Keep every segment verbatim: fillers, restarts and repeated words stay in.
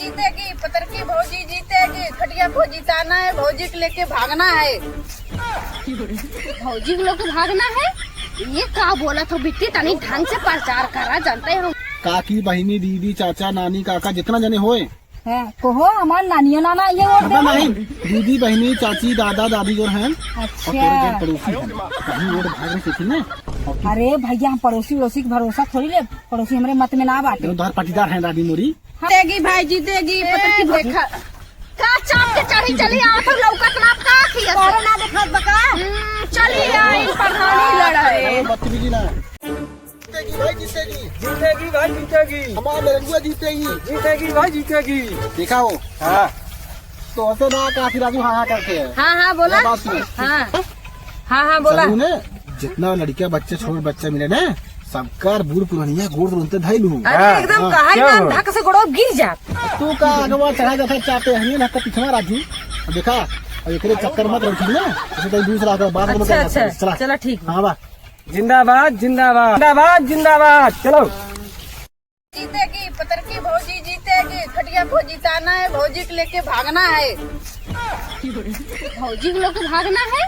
जीतेगी, पतरकी भौजी जीतेगी, खटिया को जिताना है, भौजी के लेके भागना है। भौजी के लेके भागना है? ये का बोलत हो बिट्टी, तनी ढंग से प्रचार करा, जानते हो। काकी, बहिनी, दीदी, चाचा, नानी, काका, जितना जने होए। हैं, कहो, हमार नानियो नाना ये वोट पता देवे। नहीं, दीदी, बहिनी, चाची, दादा, दादी जो हैं, और अच्छा। तोरे घर पड़ोसी हैं, कहीं वोट भाग रहे थे ना। और तू अरे भैया, हम पड़ोसी वड़ोसी के भरोसा थोड़ी ले, पड़ोसी हमरे मत में ना बाटे। उधार पाटीदार हैं दादी मोरी। जीतेगी भाई, जीतेगी, ए, पता की देखा। का चाप के चढ़ी चली आवत हो, लौकत ना का खिया से? तोहरा ना देखात बा का? हम्म, चली आई, प्रधानी लड़ा है। अरे, बदतमीजी ना। जीतेगी भाई, जीतेगी। जीतेगी भाई, जीतेगी। हमार मेहरुआ जीतेगी। जीतेगी भाई, जीतेगी। देखा हो? हाँ। तो हंसे ना काफी राजू हाँ, हाँ करके है। हाँ, हाँ, बोला। मेरा बात सुनो। हाँ। हाँ, हाँ, बोला। सबू ने जितना लड़किया बच्चे, छोट बच्चे मिले ना, सबकर बूढ़ पुरनिया गोड़ रोनते धई लू। अरे, हाँ, एकदम हाँ। कहा ही क्या ना, हो? धक से गोड़ो गिर जा। तू का अगवा चढ़ा जाता चाहते हैं, ना तो पिछवा राजू। अब देखा, अब एकरे चक्कर मत रखी ना, ऐसे तो दूसरा का बात मत अच्छा, करना। अच्छा, चला। चला, ठीक। हाँ, बा। जिंदाबाद, जिंदाबाद, जिंदाबाद, जिंदाबाद। चलो। जीतेगी, पतरकी भौजी जीतेगी, खटिया को जिताना है, भौजी के लेके भागना है। भौजी के लेके भागना है?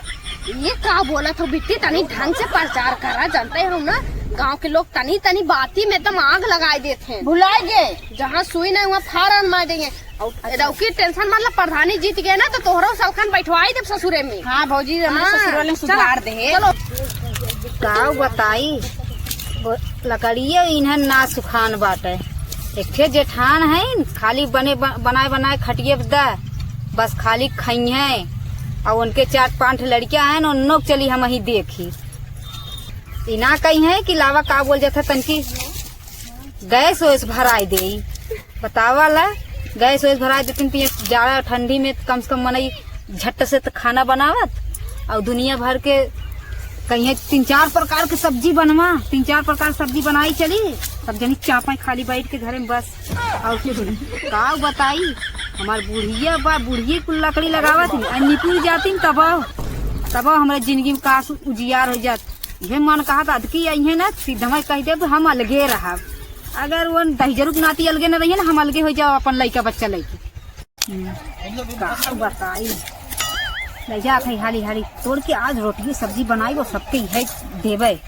ये का बोलत हो बिट्टी, तनी ढंग से प्रचार करा, जानते हो ना, गांव के लोग तनी तनी बाती में एकदम आग लगाई देते हैं। भुलाए गए। जहाँ सुई नहीं, वहाँ फारन मार देंगे। और रउकी tension मत ला, प्रधानी जीत गए ना तो तोहरो सलखन बैठवाई देब ससुरे में। हाँ भौजी, हमरे हाँ, ससुर वाले में चलो, सुधार दे। चलो। का बताई, वो लकड़िए इन्हन ना सुखान बाटे। एक ठे जेठान है, खाली बने ब-, बनाए बनाए खटिए द, बस खाली खइहें। और उनके चार पांच ठे लड़कियां हैं, उन्नो के चली हम ही देखी। ई ना कही है कि लावा का बोल जाता तनकी गैस वैस भराई देई। बतावा ला, गैस वैस भराई देतिन, तो ये जाड़ा ठंडी में कम से कम मनई झट से तो खाना बनावत, और दुनिया भर के कहीं तीन चार प्रकार के सब्जी बनवा, तीन चार प्रकार के सब्जी बनाई चली, सब जनी चापा खाली बैठ के घरे में बस। और कुछ नहीं। का बताई, हमार बुढ़िया बा, बुढ़िया कुल लकड़ी लगावत ही, आ निपुर जातिन तबो, तबो हमरा जिंदगी में कास उजियार हो जात। इहे मन कहत अदकी अइहे ना, सीधा मैं कह देब, हम अलगे रहब। अगर वो दहिजरू के नाती अलगे न रहिए ना, हम अलगे हो जाओ अपन लइका बच्चा लइके। हम्म, का बताई, ले जात है हाली हाली तोड़ के, आज रोटी सब्जी बनाई, वो सबके इहे देबे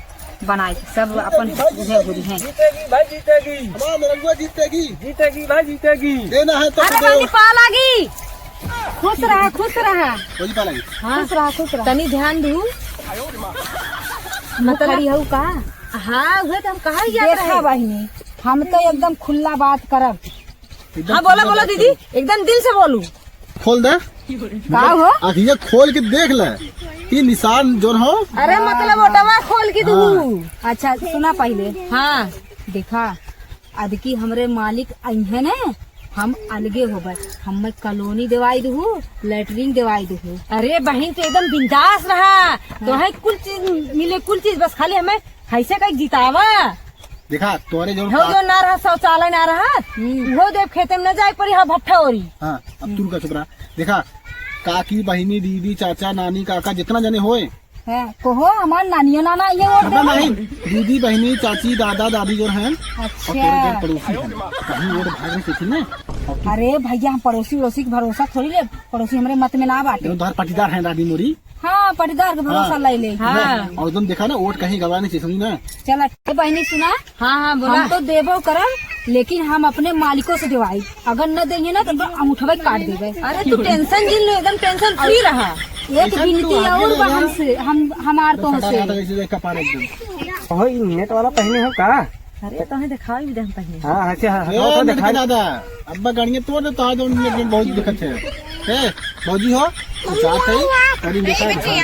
बनाई, सब अपन उहे बुझी हैं। जीतेगी भाई, जीतेगी। हमार मेहरुआ जीतेगी। जीतेगी भाई, जीतेगी। देना है तो अरे दे। बाबी, पा लागी। खुश रहा, खुश रहा। कोई पा लागी। हाँ। खुश रहा, खुश रहा। तनी ध्यान दू। मतलब खड़ी हऊ का? हाँ, उहे तो हम कहा ही जात देखा रहे। बहिनी, हम तो एकदम खुला बात करब। एकदम हाँ, बोला, खुला बोला बात दीदी, करब। एकदम दिल से बोलू। खोल दे। का हो? आँखिया खोल के देख ले। ई निशान जोन हो। अरे मतलब ओटवा खोल के दू। हाँ। अच्छा, सुना पहिले। हाँ। देखा, अदकी हमरे मालिक अइहे ने, हम अलगे होबे। हमें कॉलोनी देवाई दुहु, लैट्रिन देवाई दुहु। अरे बहिन, तू एकदम बिंदास रहा, हाँ। तोहे कुल चीज मिले, कुल चीज, बस खाली हमें हैसे कहीं जितावा। देखा, तोरे जो हो, जो ना रहा, शौचालय ना रहा, हम्म। वो देव खेते में न जाए पड़ी, हाँ, भट्ठा ओरी। हाँ, अब तू रुका, चुप रहा। देखा, काकी, बहिनी, दीदी, चाचा, नानी, काका, जितना जने होए, हैं, कहो, हमार नानियो नाना ये वोट पता देवे। नहीं, दीदी, बहिनी, चाची, दादा, दादी जो हैं, अच्छा। और तोरे घर पड़ोसी हैं, कहीं वोट भाग रहे थे ना। और तू अरे भैया, हम पड़ोसी वड़ोसी के भरोसा थोड़ी ले, पड़ोसी हमरे मत में ना बाटे। उधार पाटीदार हैं दादी मोरी। हाँ, पाटीदार के भरोसा हाँ। ले ले। हाँ। और तुम देखा ना, वोट कहीं गवा नहीं चाहिए, समझी ना? चला, ए बहिनी सुना, हाँ, हाँ, बोला। हम तो देबो करब, लेकिन हम अपने मालिकों से देवाई। अगर न देंगे ना, तो हम उठबे काट देबे। अरे, तू tension जिन लो, एकदम tension free रहा। एक tension विनती तू आगे और बा रहा। हमसे, हम, हमार तो तो सदा से। रहता है, इसी देख का पार एकदम। ओहो, ई net वाला पहने हो का? अरे, तो हमें दिखाई भी दे हम पहने। हाँ, अच्छा, हाँ, ए, हाँ, तो मेरे दिखाई। दादा, अब्बा गाड़ियाँ तोड़ दे, तो आज उन लोग बहुत दिक्कत है। ए, भौजी हो, तो जात है, गाड़ी निकाल दे।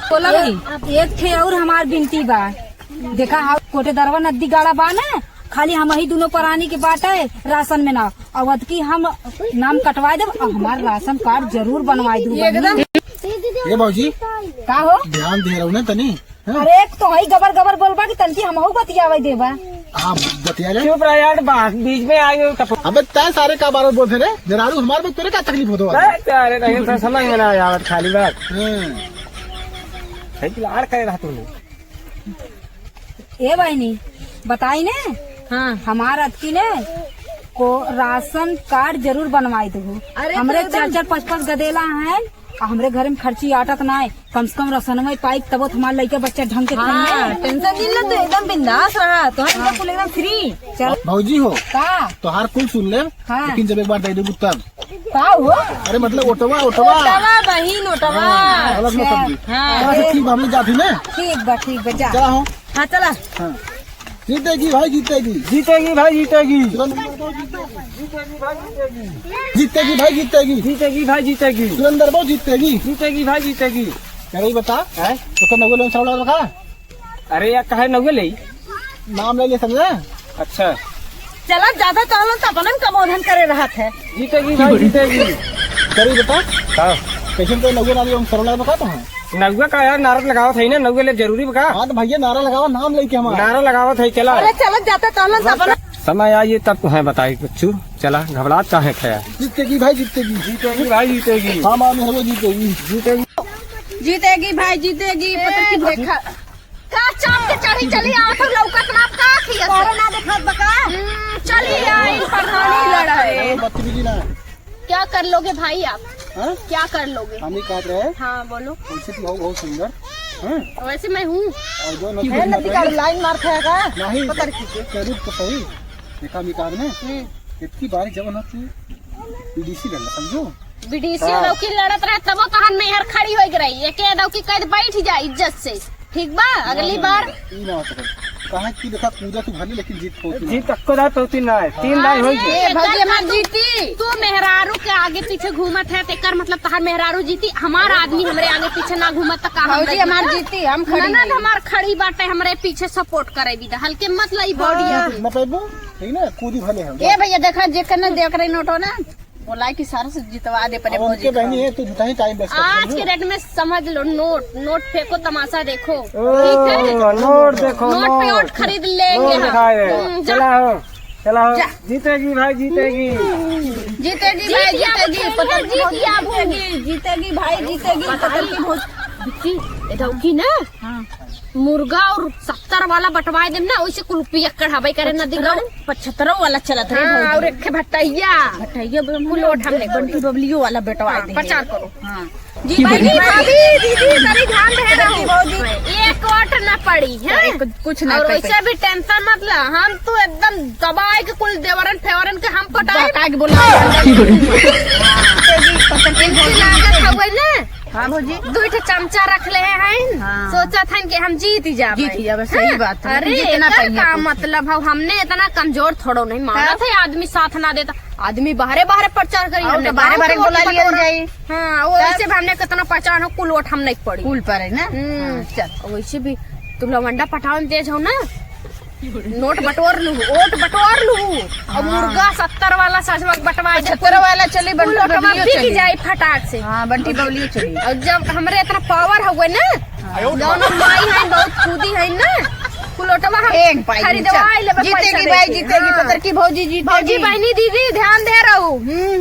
बोला भाई। एक ठे और हमार विनती बा। देखा, हाँ, कोटेदरवा नदी गाड़ा बा ना, खाली हम ही दोनों परानी के बाटे राशन में ना। अवध की हम नाम कटवा देब और हमार राशन कार्ड जरूर बनवा दू एकदम। ये भौजी, का हो? ध्यान दे रहू ना तनी, हाँ? अरे, एक तो हई गबर गबर बोलबा कि तनकी हमहू बतियावे देबा। हाँ, बतिया ले। चुप रह यार, बा-, बीच में आ गए तब। अबे तै सारे का बार बोलते रे? मेहरारू हमार में तोरे का तकलीफ होतो है? अरे, अरे, नहीं, तो समझ में ना आवत खाली बात। हाँ। सही लाड़ करे रहा तूने। ए बहिनी, बताई ने? हाँ। हमार अतकी ने, को राशन कार्ड जरूर बनवाई देबू। अरे हमरे तो एकदम चार चार पाँच पाँच गदेला हैं, आ हमरे घरे में खर्ची आटत ना है। कम से कम राशनवा पाई, तबो तो हमार लइका बच्चा ढंग के हाँ, खाइए। टेंशन नहीं ले, तू एकदम बिंदास रहा, तोहर हाँ। कुल एकदम फ्री। चल। भौजी हो, का? तोहार कुल सुन ले, हाँ। लेकिन जब एक बार दे देबू तब। का हो? अरे मतलब ओटवा, ओटवा। ओटवा बहिन, ओटवा। हाँ, अलग मत अच्छा। समझी। हाँ। चला, ठीक बा, हम जात ही ना। ठीक बा, ठीक बा, जा। चला हो। हाँ, चला। हाँ। जीतेगी भाई, जीतेगी। जीतेगी भाई, जीतेगी। जीतेगी भाई, जीतेगी। जीतेगी भाई, जीतेगी। जीतेगी भाई, जीतेगी। सुरेंद्र बो जीतेगी। जीतेगी भाई, जीतेगी। अरे बता, हैं? तो कल नगो लोन सौड़ा रखा? अरे यार, काहे नगो ले? नाम ले ले समझे? अच्छा। चला, ज्यादा चलो तो अपनन कमोधन करे रहत है। जीतेगी भाई, जीतेगी। अरे बता, हाँ। कैसे तो नगो नाम ले सौड़ा रखा तो है? नगो का यार नारा लगावत है ना, नगो ले जरूरी बा का? हाँ तो भैया नारा लगावा, नाम लेके हमारा। नारा लगावत है, चला। अरे चला जाता तो हम सब अपना समय आइए तब तुम्हें बताई कुछ। चला, घबरात काहे खया? जीतेगी भाई, जीतेगी। जीतेगी भाई, जीतेगी। हाँ, मामी, हम लोग जीतेगी। जीतेगी। जीतेगी भाई, जीतेगी। पता की देखा। का चाप के चढ़ी चली आवत हो, लौकत ना का खिया से? तोरा ना देखात बा का? हम्म, चली आई प्रधानी लड़ाई। बदतमीजी ना। क्या कर लोगे भाई आप? हाँ? क्या कर लोगे? हम ही कहत रहे। हाँ, बोलो। वैसे तो हो बहुत सुंदर। हाँ? वैसे मैं हूँ। और जो है ना, नदी का लाइन मारत है का? नहीं, पकड़ के। करीब तो सही। देखा हम ही कहत में। हम्म। इतनी बारी जब ना तू बीडीसी लड़, समझो? बीडीसी हाँ। लौकी लड़त रहे, तबो तोहर मेहर खड़ी होई रही। एके लौकी कह दे, बैठ जा इज्जत से। ठीक बा, अगली ना, बार। ना, ई ना हो सकत। कहाँ की देखा, कूदा तू भले, लेकिन जीत पहुंची ना। जीत तक्को दाय पहुंची ना है। तीन दाय होई गई। ए, भौजी हमार जीती। तू मेहरारू के आगे पीछे घूमत है, तेकर मतलब तहार मेहरारू जीती। हमार आदमी हमरे आगे पीछे ना घूमत, त का हम भौजी नहीं हमार जीती? जीती, हम खड़ी ननद नहीं। हमार खड़ी बाटे, हमरे पीछे सपोर्ट करे भी दा। हल्के मत लई बॉडी हाँ। अभी। ना पैबू, ठीक ना, कूदी भले हम। ए भैया, देखा, जेकर ना देख रही नोटो ना, बोला कि सारा से जितवा दे पहले अब उनके भौजी बहनी का। है, तू झूठा ही टाइम वेस्ट कर आज रही के हो। डेट में समझ लो, नोट, नोट फेंको, तमाशा देखो। ओ, ठीक है? नोट देखो, नोट पे नोट। नोट खरीद लेंगे नोट हम। दिखाए। हम्म, जा। चला हो, चला हो। जा। जीतेगी भाई, जीतेगी। जीतेगी भाई, जीतेगी, जीतेगी, पता नहीं जीत गया, जीतेगी, जीतेगी भाई, जीतेगी, पता नहीं। बिच्ची, ए डौकी ना। हाँ। मुर्गा और सत्तर वाला बंटवाए देम ना, ओइसे कुल पियक्कड़ हवाई करे ना दिखाओ। पचहत्तरो वाला चलत रहे हाँ, भौजी। और एक ठे भटैया। भटैया बोलो, कुल ओट हमने बंटी बबलियो वाला बंटवाए हाँ, देंगे। प्रचार करो। हाँ। जी भाई, जी भाभी, दीदी, तनी ध्यान रहे रहो। भौजी। एक ओट ना पड़ी, हैं? कुछ, कुछ ना और कर वैसे पाई। भी टेंशन मत ला, हम तो एकदम दबाए के कुल देवरन फेवरन के हम पटाए। बहका के बोला। इनकी लागत हवे ना, हाँ भौजी। दुई ठे चमचा रख ले हैं। हाँ। सोचत हन कि हम जीत जाबे। जीत जाबे, सही हाँ। बात है। अरे, जीतना एकर चाहिए का कुछ। मतलब है, हमने इतना कमजोर थोड़ो नहीं मानत तब? है, आदमी साथ ना देता, आदमी बाहरे बाहरे प्रचार करी, और हमने तो बाहरे गाँव बाहरे के बोला वोट लिया बटोरा। जाई। हाँ, वो तब? वैसे भी हमने कितना पहचान हो, कुल वोट हम नहीं पड़ी। कुल पर है ना? हम्म। हाँ, चल। वैसे भी तू लवंडा पटावन तेज हो ना, नोट बटोर लू, ओट बटोर लू। और हाँ। मुर्गा सत्तर वाला सजवा बटवा दे। सत्तर वाला चली, कुल बंटी ओटवा बबलियो बिक चली। जाई फटाक से। हाँ, बंटी बबलियो चली। और जब हमरे इतना पावर हुए ना, हाँ। जौन हम माई हैं, बहुत कूदी हैं ना, कुल ओटवा हम एक पाई खरीदवाई लेबे जीतेगी पैसा भाई, देके। जीतेगी, हाँ। पतर की भौजी जीतेगी। भौजी बहनी दीदी ध्यान दे रहू। हम्म।